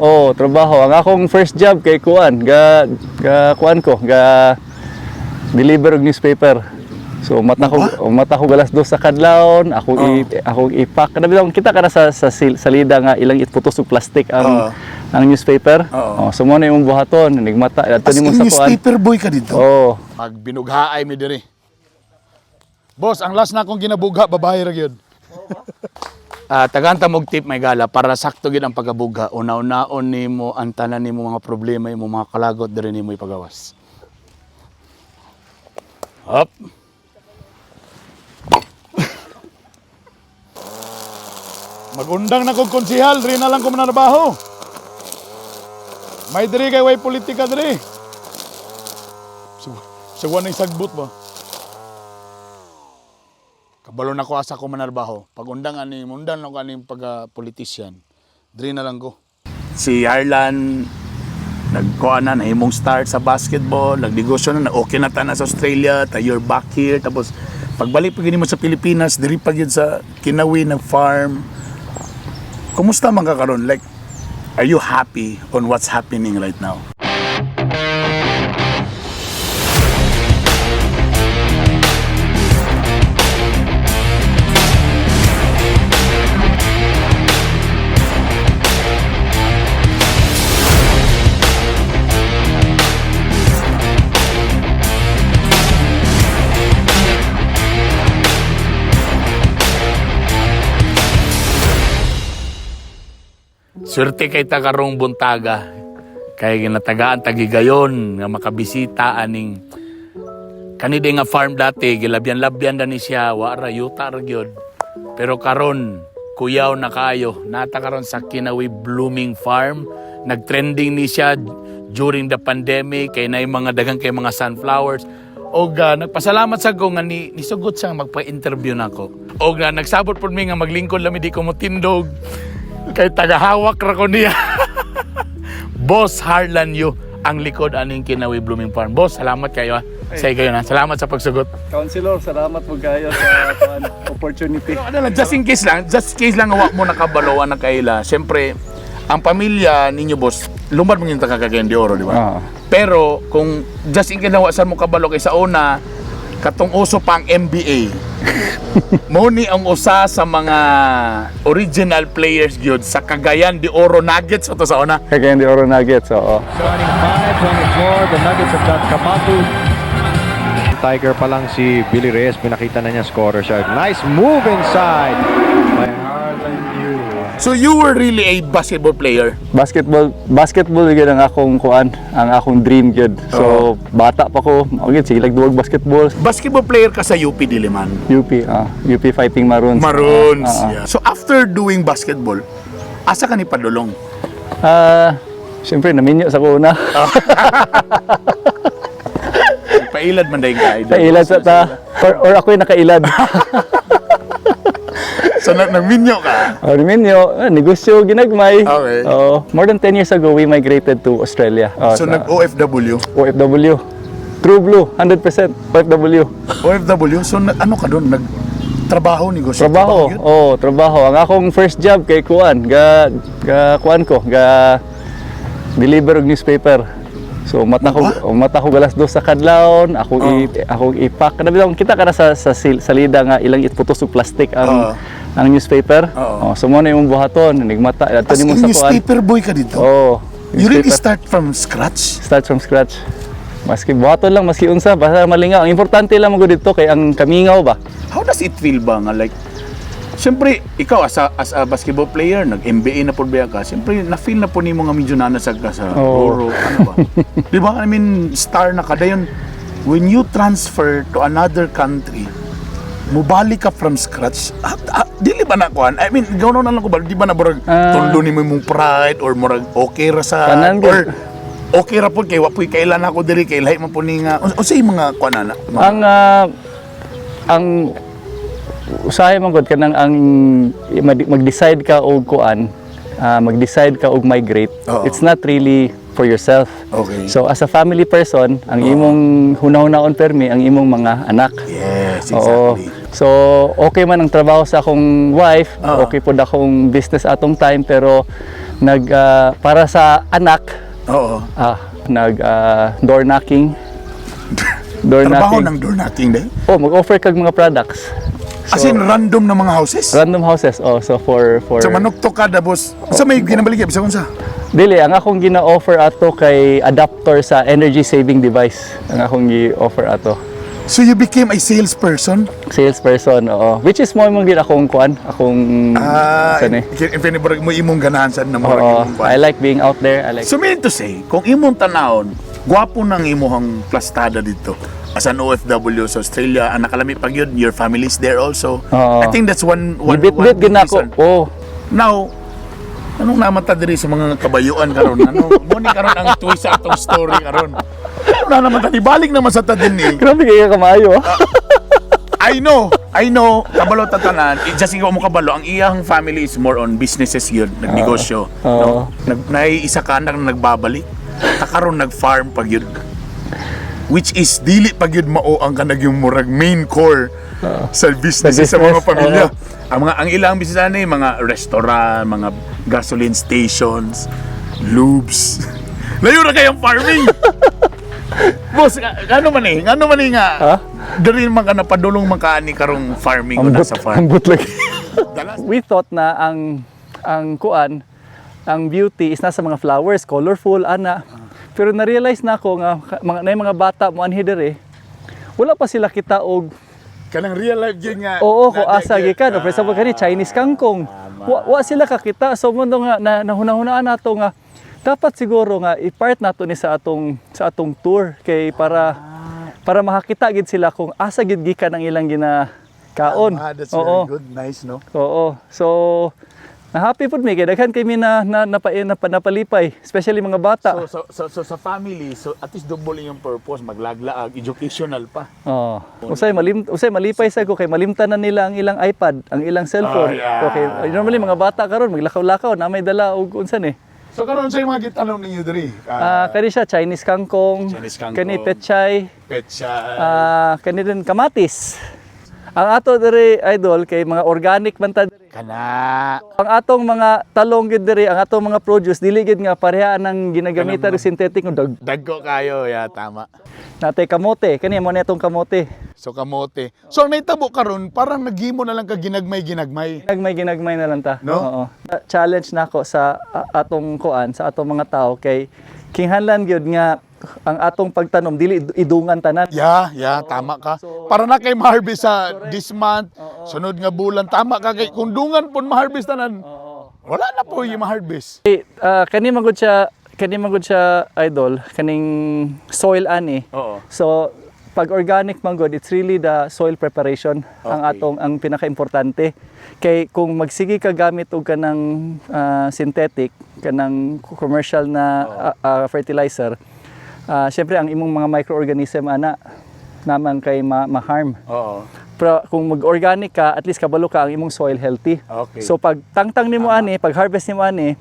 Oh, trabaho. Ang akong first job kay kuan, ga ga kuan ko, ga deliver og newspaper. So mata ko, oh, mata ko alas 2 sa kadlawon, ako akong i-pack. Kana bitong kita kana sa salida nga ilang iputos og plastic ang ang newspaper. Oh, so mo na imong buhaton, nigmata adto As nimo in, sa kuan. newspaper boy ka dito? Oh. Pag binughaay mi diri. Boss, ang last na akong ginabugha, babae ra gyud. Tagaan ta mog tip, may gala para sakto gyud ang pagabugha. Una-unaon nimo ang tanan nimo mga problema, imong mga kalagot diri nimo ipagawas. Hop. Magundang na kog konsihal, diri na lang ko manarbaho. May diri kay way politika diri. Suwa na sagbot ba? Kabalo na ko asa ko manarbaho. Pag undang ani, mundang na ko ani pag politician. Diri na lang ko. Si Harlan nagkuha na, nahimong start sa basketball, nagnegosyo na, okay na ta na sa Australia, ta you're back here, tapos pagbalik pa gini mo sa Pilipinas, diri pa gyud sa Kinawi ng farm. Kumusta man ka karon? Like, are you happy on what's happening right now? Swerte kay ta karong buntaga. Kay ginatagaan tagigayon nga makabisita aning kanide nga farm dati gilabyan-labyan na ni siya, wa ra, yuta ra gyud. Pero karon kuyaw na kaayo, nata karon sa Kinawi Blooming Farm. Nagtrending ni siya during the pandemic kay nay mga daghang kay mga sunflowers. Og nagpasalamat sa ko nga ni nisugot siya nga magpa-interview nako. Og nagsabot pud mi nga maglingkod lami di ko motindog kay tagahawak ra ko niya. Boss Harlan Yu ang likod aning Kinawi Blooming Farm. Boss, salamat kayo. Ah. Say kayo na. Salamat sa pagsugot. Counselor, salamat po kayo sa kuan, opportunity. Pero ano lang, just in case lang, just in case lang wa mo nakabaloan na kaila. Siyempre, ang pamilya ninyo, boss, lumad mo yung taga Cagayan de Oro, di ba? Oo. Pero kung just in case lang wa sa mo kabalo kay sa una, katong uso pa ang NBA. Mo ni ang usa sa mga original players gyud sa Cagayan de Oro Nuggets ato sa una. Cagayan de Oro Nuggets, oo. Starting fives on the floor. The Nuggets have got Kamatu. Tiger pa lang si Billy Reyes, pinakita na niya scorer siya. Nice move inside by Harlan Yu. So you were really a basketball player. Basketball, basketball gyud ang akong kuan, ang akong dream gyud. So bata pa ko, mao gyud sige lang duwag basketball. Basketball player ka sa UP Diliman. UP, UP Fighting Maroons. Maroons. Ah. Yeah. So after doing basketball, asa ka ni padulong? Siyempre naminyo sa ko una. Pailad man dahil ka. Idol. Nailad sa ta or ako'y nakailad. So nagminyo ka? Oh, naminyo, negosyo ginagmay. Okay. Oh, more than 10 years ago we migrated to Australia. Oh, So sa nag-OFW? OFW. True Blue, 100% OFW. OFW? So ano ka doon? Nagtrabaho, negosyo? Trabaho. yun? Oh, trabaho. Ang akong first job kay kuan, ga ga kuan ko, ga deliver og newspaper. So mata ko, oh, mata ko alas 2 sa kadlawon, ako akong i-pack. Kana bitong kita kana sa salida nga ilang iputos og plastic ang ang newspaper. Oo. Oh, so mo na imong buhaton, nigmata adto As nimo in, sa kuan. newspaper boy ka dito? Oh, You really newspaper. start from scratch? Start from scratch. Maski buhaton lang, maski unsa, basta malingaw. Ang importante lang mo dito kay ang kamingaw ba. How does it feel ba nga like, siyempre, ikaw as a basketball player, nag-NBA na po ba ka, siyempre, na-feel na po nimo nga medyo nanasag ka sa Oo. oro, ano ba? Di ba? I mean, star na ka. Dayon, when you transfer to another country, mubalik ka from scratch, dili ba na kuan? I mean, gawin na lang ko ba? Di ba na murag tundo nimo imong pride or murag okay ra sa Tanan or okay ra po kay wa po'y kailan ako diri kay lahi man po ni nga unsay mga kuan ana? Ang ang usahay man gud kanang ang mag-decide ka og kuan, mag-decide ka og migrate. Oo. It's not really for yourself. Okay. So as a family person, ang imong hunahunahon permi ang imong mga anak. Yes, Oo. exactly. So okay man ang trabaho sa akong wife, Oo. okay pod akong business atong time, pero Nag para sa anak, nag door knocking. Door Trabaho knocking. ng door knocking de. Oh, mag-offer kag mga products. As in random na mga houses. Random houses. Oh, so for So manuktok ka tapos sa may ginabaligya bisan unsa. Dili, ang akong gina-offer ato kay adapter sa energy saving device. Ang akong gi-offer ato. So you became a salesperson? Salesperson, oo. Which is mo mong gid akong kuan, akong Ah, saan eh. if any mo imong ganahan sad na murag Oo, imong kuan. I like being out there. I like So meaning to say, kung imong tanawon, gwapo nang imuhang plastada dito. As an OFW sa Australia, ang nakalami pag yun, your family's there also. Oo. I think that's one Gibit-bit gid na ako. reason. Oh, Now, anong namata diri sa mga kabayuan karon? Ano mo ni karon ang twist sa atong story karon? Ano na naman tadi balik naman sa ta din ni. Grabe kayo kamaayo, ah. I know, kabalo tatanan, eh, just ikaw mo kabalo, ang iyang family is more on businesses yun, nagnegosyo. Oo. No? Nag, isa ka anak na nagbabalik, takaron nag-farm pag yun. Which is, dili pag yun mao ang kanag yung murag main core sa businesses sa Sa mga business, pamilya. Ang ilang business ano eh, mga restaurant, mga gasoline stations, lubes. Layo na kayong farming! Boss, ano man eh? Ano man eh nga? Ha? Diri man ka napadulong man ka ani karong farming o Ambot, nasa farm. ambot lagi. Dalas. We thought na ang kuan, ang beauty is nasa mga flowers, colorful ana. Pero na-realize na ako nga mga na mga bata mo anhi diri. Wala pa sila kita og Kanang real life gyud nga. Oo, ko asa gikan. For example, kani Chinese kangkong. Wa sila kakita. So mo nga na, nahuna-hunaan nato nga dapat siguro nga i-part nato ni sa atong tour kay para makakita gid sila kung asa gid gikan ang ilang ginakaon. Ah, that's very good. Nice, no? Oo. So na happy pud mi kay daghan kami na napalipay, especially mga bata. So, sa family, so at least double yung purpose, maglaglaag, educational pa. Oo. Usay malipay sa ko kay malimtan na nila ang ilang iPad, ang ilang cellphone. Ah, yeah. Okay, normally mga bata karon maglakaw-lakaw na may dala og unsa ni. So karon sa mga gitanong ninyo diri? Ah, kani siya Chinese kangkong, Chinese kangkong. kani pechay, Petsa. Kani din kamatis. Ang ato diri, idol, kay mga organic man ta diri. Kana. Ang atong mga talong gid diri, ang atong mga produce dili gid nga pareha ang ginagamitan og synthetic ng dag. Dagko kayo, ya tama. Natay kamote, kani mo na itong kamote. So kamote. So ang nahitabo karon parang naghimo na lang ka ginagmay-ginagmay. Ginagmay ginagmay na lang ta. No? Oo. Challenge nako sa atong kuan, sa atong mga tao kay kinahanglan gyud nga ang atong pagtanom dili idungan tanan. Yeah, tama ka. Para na kay ma-harvest sa this month, sunod nga bulan, tama ka kay kung dungan pon ma-harvest tanan. Wala na po yung ma-harvest. Eh, kani man gud siya, idol, kaning soil ani. So pag organic man gud, it's really the soil preparation ang atong ang pinakaimportante. Kay kung magsige ka gamit og kanang synthetic, kanang commercial na fertilizer, syempre ang imong mga microorganism ana naman kay ma-harm. Pero kung mag-organic ka, at least kabalo ka ang imong soil healthy. So pag tangtang nimo ani, pag harvest nimo ani,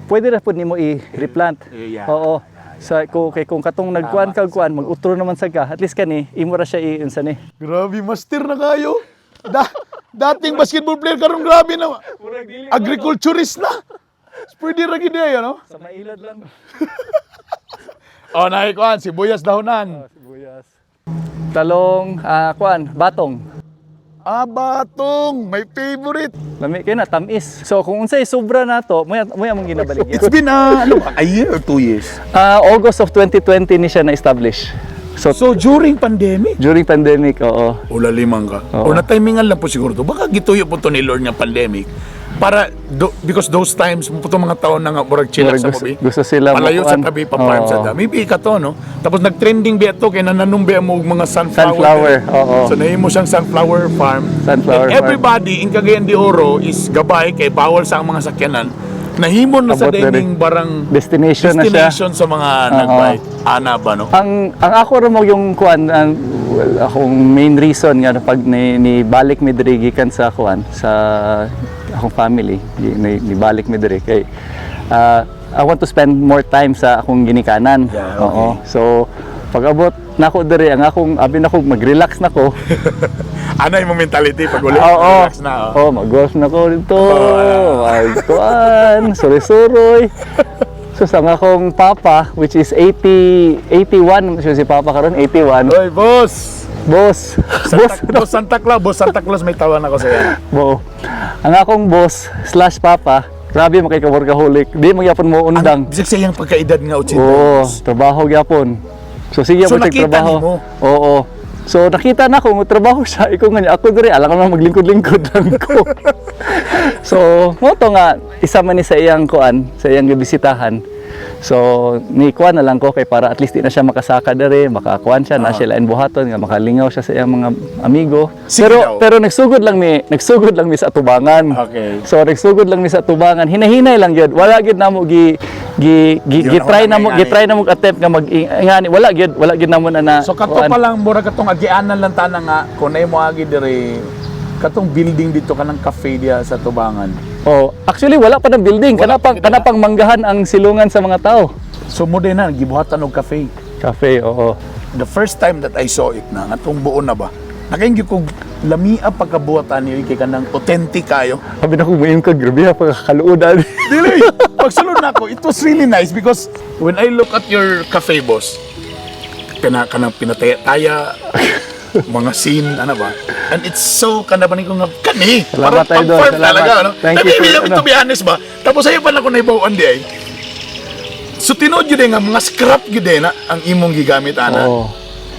pwede ra pud nimo i-replant. Oo. Sa ko kay kung katong nagkuan kag kuan, mag-utro naman sa ka, at least kani imo ra siya i-unsa ni. Grabe, master na kayo. Dating basketball player karon grabe na. Agriculturist na. Pwede ra gid ay, ano? Sa mailad lang. Oh, naikuan sibuyas dahonan. Sibuyas. Talong, kuan, batong. Ah, batong, my favorite. Lami kay na tamis. So kung unsay sobra nato, moy among ginabaligya. It's been ano ba, a year or 2 years? August of 2020 ni siya na-establish. So, So during pandemic, during pandemic, oo. Ula limang ka. Oo. O na-timingan lang po siguro to. Baka gituyo po to ni Lord nga pandemic. Para, because those times, mo po to mga taon na nga, murag chillax Murag sa mobi. gusto sila Palayo sa makuan. tabi, pa-farm sa Oo. ta. Maybe ka to, no? Tapos nag-trending biya to, kay nananong biya mo og mga sunflower. Sunflower, oo. So nahimo siyang sunflower farm. Sunflower And farm. everybody in Cagayan de Oro is gabay kay bawal sa ang mga sakyanan. Nahimo na sa Abot na rin. dining barang Destination na siya. destination sa mga nagbike. Ana ba, no? Ang ako ra mo yung kuan ang, well, akong main reason nga pag ni balik mi diri gikan sa kuan sa akong family ni balik mi diri kay I want to spend more time sa akong ginikanan. Yeah, okay. Oo. So pag abot nako diri, ang akong abi nako mag-relax na ko. Ano yung mentality pag uli? Oo. Relax na. Oh. Oh, mag-golf na ko dito. Oo, Magkuan, suroy-suroy. So sa nga akong papa, which is 80, 81, siya si papa karon 81. Oy, boss! Boss. Santa, Boss. boss Santa Claus, boss Santa Claus, may tawa na ko sa'yo. Bo. Ang akong boss slash papa, grabe makay ka workaholic. Di magyapon mo undang. Bisag sa iyang pagkaedad nga 80. Oo, trabaho gyapon. So sige So, mo nakita trabaho. nimo? Oo. So nakita na ko trabaho siya, ikaw nga niya, ako diri alam ko na maglingkod-lingkod lang ko. So mo to nga isa man ni sa iyang kuan, sa iyang gibisitahan. So ni kuan na lang ko kay para at least di na siya makasaka diri, makakuan siya, na siya lain buhaton nga makalingaw siya sa iyang mga amigo. Sige Pero daw. pero nag-sugod lang mi sa atubangan. Okay. So nagsugod lang mi sa tubangan, hinahinay lang gyud. Wala gyud namo gi gi gi, Yun gi ako try na namo may gi try namo attempt nga mag ngani wala gyud, wala gyud namo na na So kato kuan. pa lang mura katong agianan lang tanan nga kung nay mo agi diri katong building dito kanang cafe diha sa Tubangan. Oh, actually wala pa ng building, Wala kana pang pa kana pang manggahan ang silungan sa mga tao. So mo din na gibuhatan og cafe. Cafe, oo. The first time that I saw it na ngatong buo na ba. Nakaingyo kog lamia pagkabuhatan niyo kay kanang authentic kayo. Sabi na ko muim ka, grabe ha pagkakaluodan. Dili. Pagsulod na ako, it was really nice because when I look at your cafe, boss, kana kanang pinataya-taya mga scene ano ba, and it's so kana ba ni ko nga kani Salamat, parang idol. pang-farm Salamat. talaga, ano. Thank Tapi, you for- to ano. be honest ba, tapos ayo pa na ko naibaw di ay, so tinuod yun eh nga mga scrap gyud eh na ang imong gigamit ana. Oo.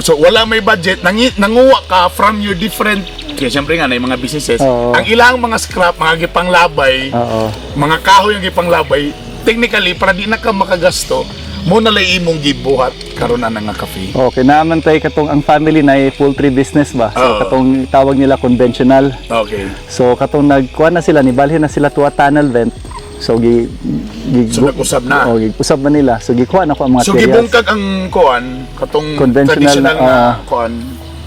So wala may budget, nanguha ka from your different, kaya siyempre nga na yung mga businesses, Oo. ang ilang mga scrap, mga gipanglabay, Oo. mga kahoy ang gipanglabay, technically para di na ka makagasto, mo na lay imong gibuhat karon na nga cafe. Okay, naaman tayo katong ang family na poultry business ba. So Oo. katong tawag nila conventional. Okay. So katong nagkuha na sila nibalhin na sila tuwa tunnel vent. So gi, gi So, nag-usab na. Oh, gi-usab na nila. So gikuha na ko ang mga So materials. gibungkag ang kuan katong Conventional traditional na, na ah. kuan.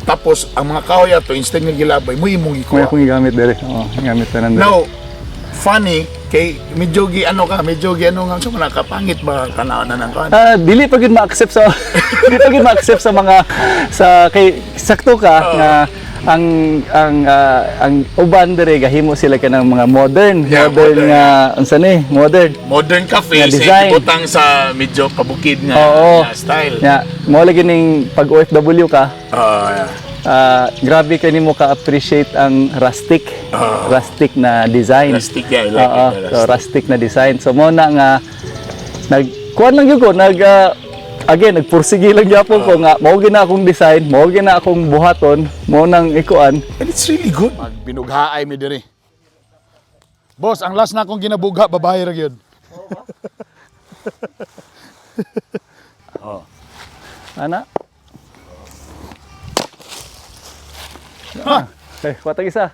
Tapos ang mga kahoy ato instead nga gilabay mo imong May gikuha. akong gigamit dere. Oo, gigamit na nandere. Now, funny kay medyo gi ano ka, medyo gi ano nga so nakapangit ba tanaw na ng kuan. Ah, dili pa gyud ma-accept sa dili pa gyud ma-accept sa mga sa kay sakto ka nga ang uban dere gahimo sila kanang mga modern, Yeah, modern modern. nga unsa ni, modern. Modern cafe Nga sa design. ibutang sa medyo pabukid nga, Oo. nga style. Ya, mo lagi ning pag OFW ka, Ah, yeah. grabe ka nimo ka-appreciate ang rustic, rustic na design. Rustic, yeah, I like Oo, it, the so rustic na design. So mo na nga nag kuan lang gyud ko, nag again nagpursige lang gyapon ko nga mao gyud na akong design, mao gyud na akong buhaton, mao nang ikuan. And it's really good. Binughaay mi diri. Boss, ang last na akong ginabugha, babae ra gyud. Ana. Ah, eh, watag isa.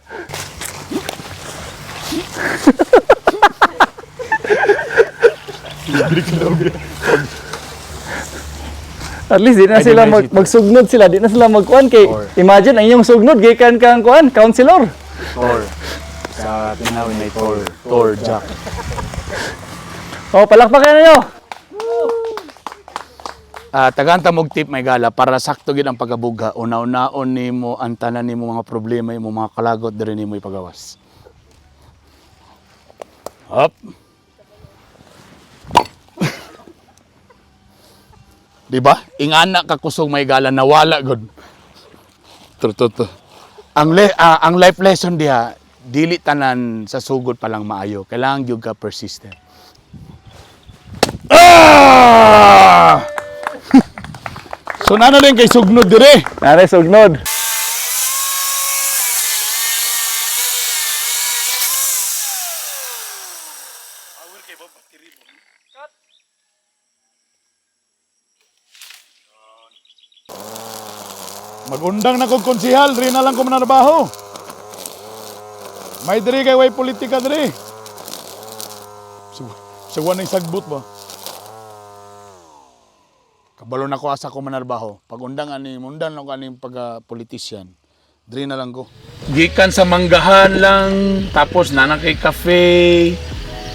At least di na sila magsugnod sila, di na sila magkuan kay imagine ang iyong sugnod gikan kang kuan, counselor. Tor. Sa tinawin may Tor. Tor Jack. Oh, palakpakan ninyo. Ah, tagaan ta mog tip may gala para sakto gid ang pagabugha. Una-unaon nimo ang tanan nimo mga problema, imo mga kalagot diri nimo ipagawas. Hop. Di ba? Ingana ka kusog may gala nawala gud. True, true, true. Ang life lesson diha, dili tanan sa sugod pa lang maayo. Kailangan gyud ka persistent. Ah! So nana din kay sugnod dire. Nare sugnod. Magundang na kog konsihal, diri na lang ko manarbaho. May diri kay way politika diri. Sa na sagbot ba? Kabalo na ko asa ko manarbaho. Pag undang ani, mundang ako ani pag politician. Diri na lang ko. Gikan sa manggahan lang, tapos nana kay cafe,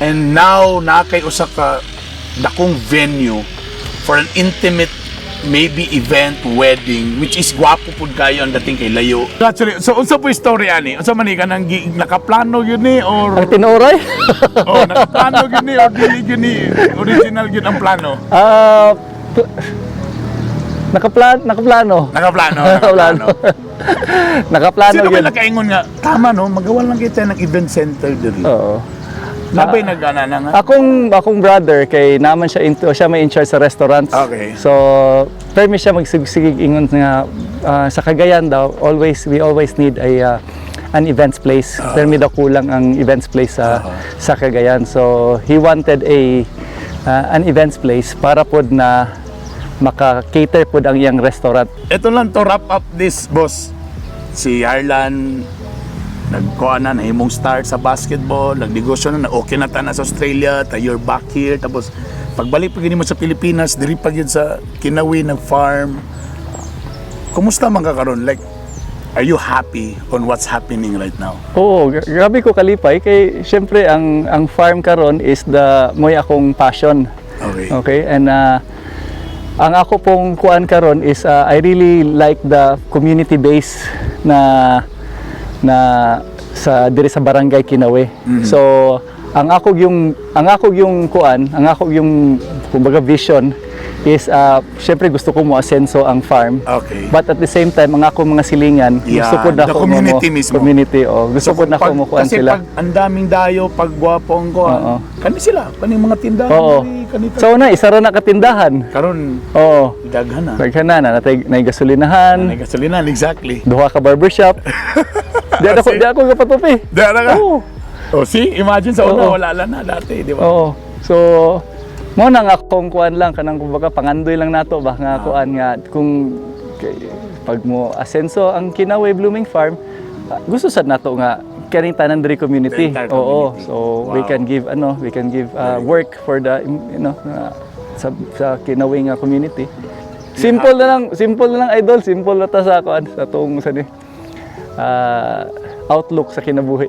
and now na kay usa ka dakong venue for an intimate Maybe event, wedding, which is gwapo pud kayo ang dating kay layo. Actually, so unsa po story ani? Unsa man ni kanang nakaplano yun ni or Ang tinuoray? Oh, nakaplano gyud ni or dili gyud ni original gyud ang plano? Ah, nakaplano. Nakaplano, Nakaplano. nakaplano. Nakaplano Sino ba yun. nakaingon nga, tama no, magawa lang kita ng event center diri? Oo. Nabay nag-ana na nga? Akong brother kay naman siya into siya may in charge sa restaurants. So, permi siya magsigsigig ingon nga sa Cagayan daw always we always need a an events place. Permi daw kulang ang events place sa Cagayan. So, he wanted a an events place para pod na maka-cater pod ang iyang restaurant. Ito lang to wrap up this, boss. Si Harlan, nagkuha na, nahimong start sa basketball, nagnegosyo na, na okay na ta na sa Australia, ta you're back here, tapos pagbalik pa gini mo sa Pilipinas, diri pa gyud sa Kinawi nag-farm. Kumusta man ka karon? Like, are you happy on what's happening right now? Oo, grabe ko kalipay kay syempre ang farm karon is the moy akong passion. Okay, and ang ako pong kuan karon is I really like the community base na na sa diri sa Barangay Kinawe. So, ang ako yung kuan, ang ako yung kumbaga vision is syempre gusto ko mo asenso ang farm. But at the same time, ang ako mga silingan, gusto ko na the ako community mismo. Community, oh. Gusto ko na ako mo kuan kasi sila. Pag ang daming dayo, pag gwapo ang kuan, kani sila, kani mga tindahan, diri, kani So na isa ra na katindahan. Karon daghan na. Daghan na, natay nay gasolinahan, Nay gasolina, exactly. Duha ka barbershop. Di ako gapatupi. Di na ka? Oo. Oh, see, imagine sa una, wala lang na dati, di ba? Oo. So, mo na nga akong kuan lang kanang kumbaga pangandoy lang nato ba nga kuan nga kung pag mo asenso ang Kinawe Blooming Farm, gusto sad nato nga kaning tanan diri community. The entire Oo. community. So we can give ano, we can give work for the sa Kinawe nga community. Simple na lang, simple na lang, idol, simple na ta sa kuan sa tong sa ni outlook sa kinabuhi.